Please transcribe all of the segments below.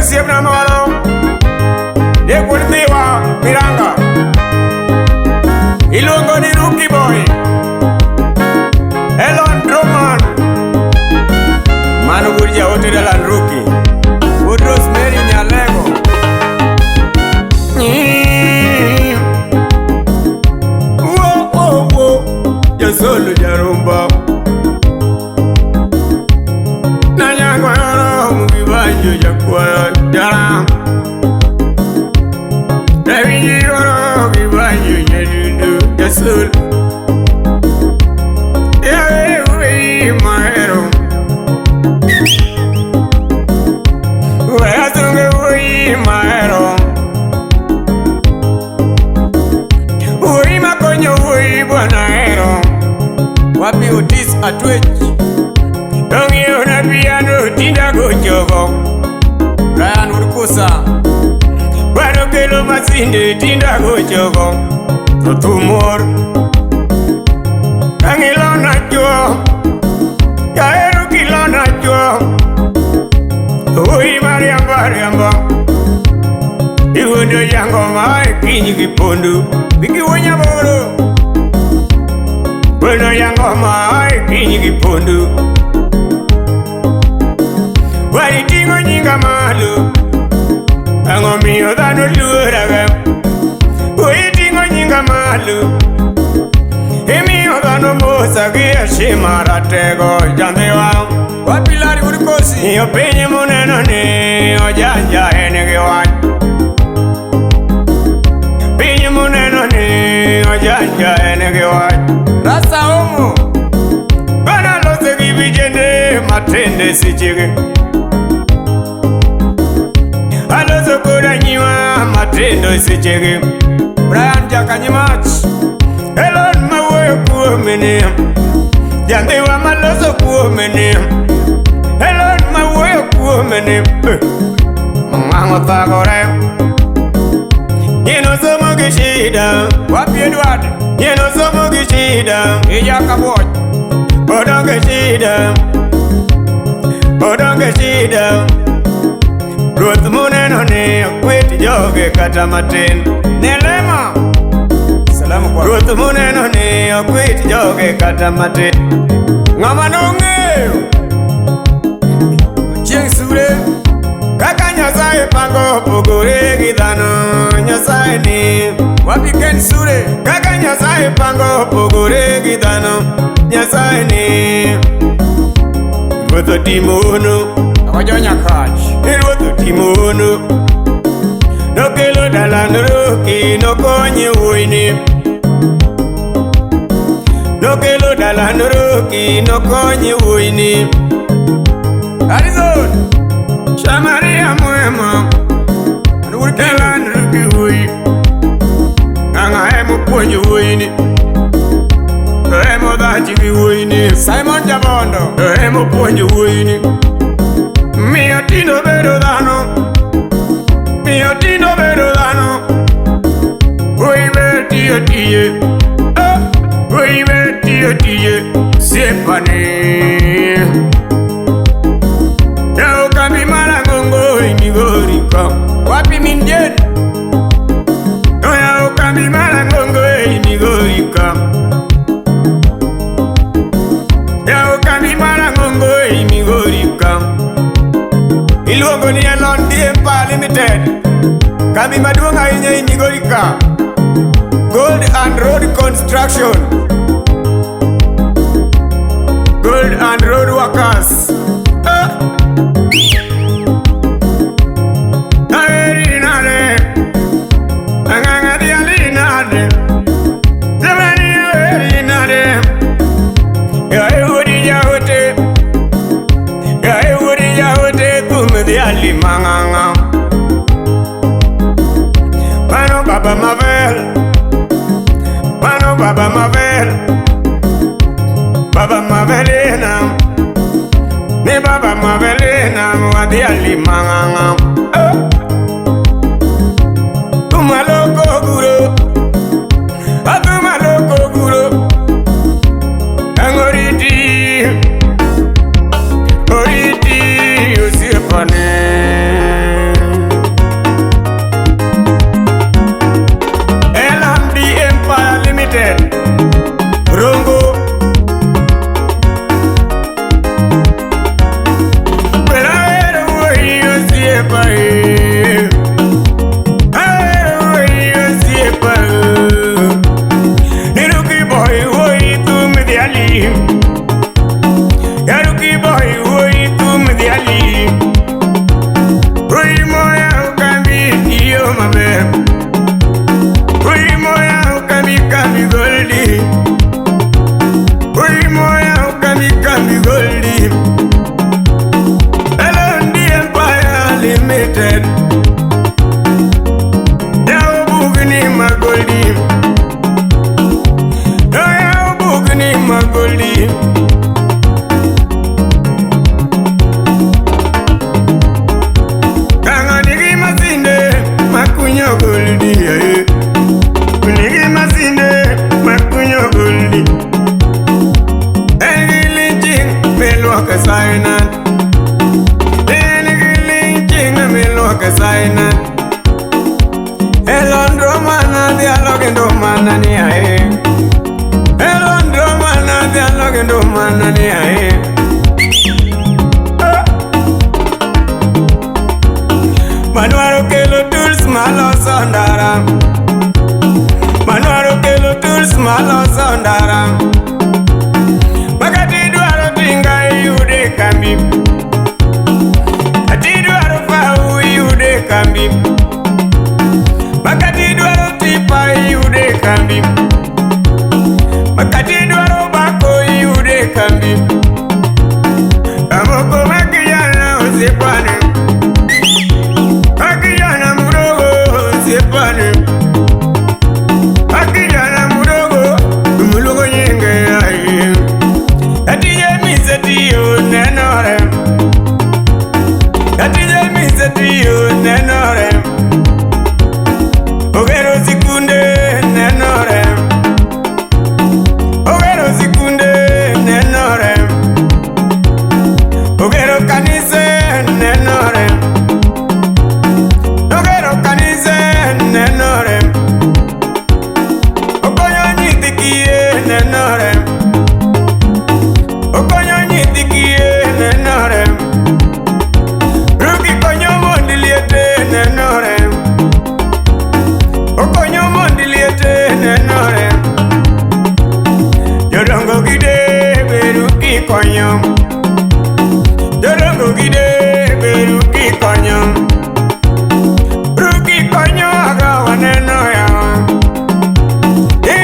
Osiepna moro ne wuod Dhiwa Miranga iluongo ni Rookie Boy Elon Drummond mano wuod jaote Dalan Rookie wuod Rosemary Nyalego. Wo, wo, wo, Jasolo jarumba Nanyagwaro mugibanjo jakwayo jaram Nawinjiro gibanjo nyadundo jasol Yawe uwe mahero Weatunge uwe mahero Uwe makonyo uwe bwana hero Wapi Otis Atwech Ong'iewo na piano tinda gochogo Brian Urkusa Bwana kelo masinde tinda gochogo To tumor Angilona chuo Jaero kilona chuo Ui mariamba riamba Iwuondo yango ma e piny gi pondu Wiki wuonyaboro Wuondo yango ma e piny gi pondu Wariting'o nyinga malo Ang'o miyo dhano luoraga Uiting'o nyinga malo Imiyo dhano mosa gi heshima ratego jandhiwa Wapi Larry Urkosi? Ng'iyo piny moneno ni ojanja en gi wach Piny moneno ni ojanja en gi wach Rasta Omo. Bana lose gi vijende matende sechege Aloso koda nyiwa matindo sechege Brian Jakanyimach. Elon mawuoyo kuome ni Jandhiwa maloso kuome ni Elon mawuoyo kuome ni Ng'ang'o thagore Nyieno somo gi shida Wapi Edward? Nyieno somo gi shida Ija Kabuoch. Odonge shida Odonge shida Ruoth muneno ni okwit joge kata matin Nelema Salamu kwa. Ruoth muneno ni okwit joge kata matin Ng'ama nong'eyo Chieng' Sure. Kaka Nyasaye pango opogore gi dhano Nyasaye ni Wapi Ken Sure? Kaka Nyasaye pango opogore gi dhano Nyasaye ni Ruoth otimo hono Ojo Nyakach. Ruoth otimo hono Nokelo Dalan Roki nokonye wuoyini Nokelo Dalan Roki nokonye wuoyini Harrison. Samaria mwema Dalan Roki wuoyi Ng'ang'a emo puonjo wuoyini To emo dhachi gi wuoyini Simon Jabondo. To emo puonjo wuoyini Miyo tindo bedo dhano Miyo tindo bedo dhano Wuoyi ber tiyo tiye Eh, Wuoyi ber tiyo tiye Siepane Yaw kambi marang'ongo e Migori ka Wapi Min Jane? Oyaw kambi marang'ongo e Migori ka Yaw kambi marang'ongo e Migori ka Iluongo ni Elon Empire Limited Kambi maduong' ahinya e Migori ka Gold and Road Construction Gold and Road Workers Eh. Aheri nade Ang'ang'a dhiali nade Jamani aheri nade Yae wuodi jaote Yae wuodi jaote thum dhiali mang'ang'a Mano baba Mavel Mano baba Mavel Baba Mavelina Limited. Yawo bugni magoli. Yawo bugni magoli. Kanga nigi masinde makunyo goldi. Nigi masinde makunyo goldi. Engi linching meluoke sainan. Engi linching meluoke sainan. Elondro mana dhialo kendo mana ni ae. Elondro mana dhialo kendo mana ni ae. Manwaro kelo tools maloso ndara. Manwaro kelo tools maloso ndara. Makati dwaro tinga iyude kambi. Kati dwaro pau iyude kambi. Makati dwaro tipa iyude kambi. Makati dwaro bako iyude kambi. Amoko makijana osiepane. Akijana mudogo osiepane. Akijana mudogo mulugo nyinge aye. Atije misetiyo nenore. Atije misetiyo nenore. Ogero sikunde nenore. Ogero sikunde nenore. Ogero kanise nenore. Ogero kanise nenore. Okonyo nyithi kiye nenore. Okonyo nyithi kiye nenore. Ruki konyo mondi liete nenore. Okonyo mondi liete nenore. Jodongo gide beru kikonyo. Jodongo gide beru kikonyo. Ruki konyo aga waneno yawa.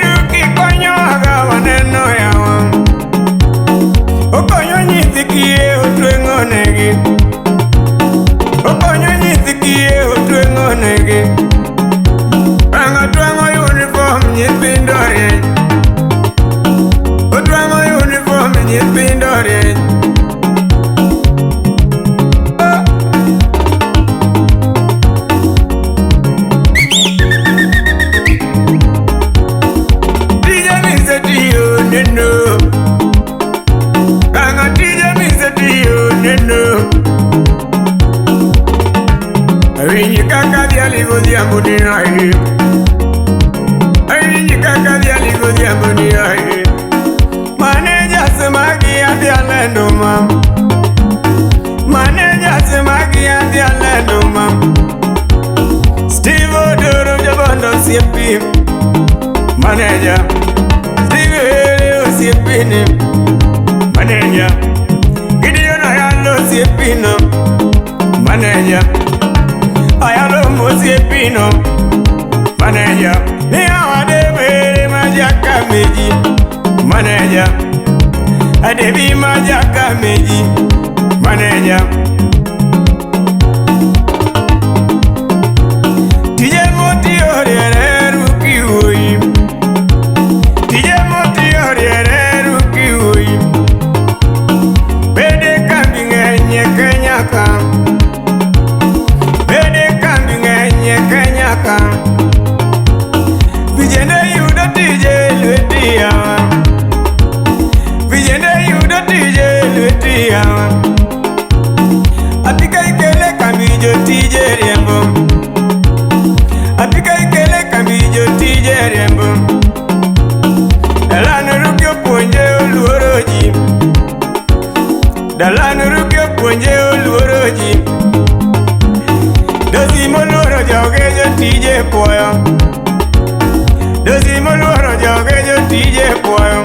Ruki konyo aga waneno yawa. Okonyo nyithi kiye otweng'o negi. Okonyo nyithi kiye otweng'o negi. Bang' otwang'o uniform nyithindo rieny. Otwang'o uniform nyithindo rieny. Tije misetiyo neno. Kanga tije misetiyo neno. Awinji kaka dhial godhiambo ni ae. Awinji kaka dhial godhiambo ni ae. Maneja semagi adhial e nduma. Maneja semagi adhial e nduma. Steve Odoro jabondo osiepi. Maneja Steve Hele osiepini. Maneja Gideon Ayalo osiepino. Maneja Ayalo mosiepino. Maneja Ni awadebere majaka meji. Maneja Adebi majaka meji. Maneja Tije motiyo riere ruki wuoyi. Tije motiyo riere ruki wuoyi. Bede kambi ng'eny e Kenya ka. Bede kambi ng'eny e Kenya ka. Vijende yudo tije lweti yawa. Vijende yudo tije lweti yawa. Apika ikele kambi jotije riembo. Apika ikele kambi jotije riembo. Dalano ruki opuonje oluoro ji. Dalano ruki opuonje oluoro ji. Dosi moluoro joge jotije puoyo. Dosi moluoro joge jotije puoyo.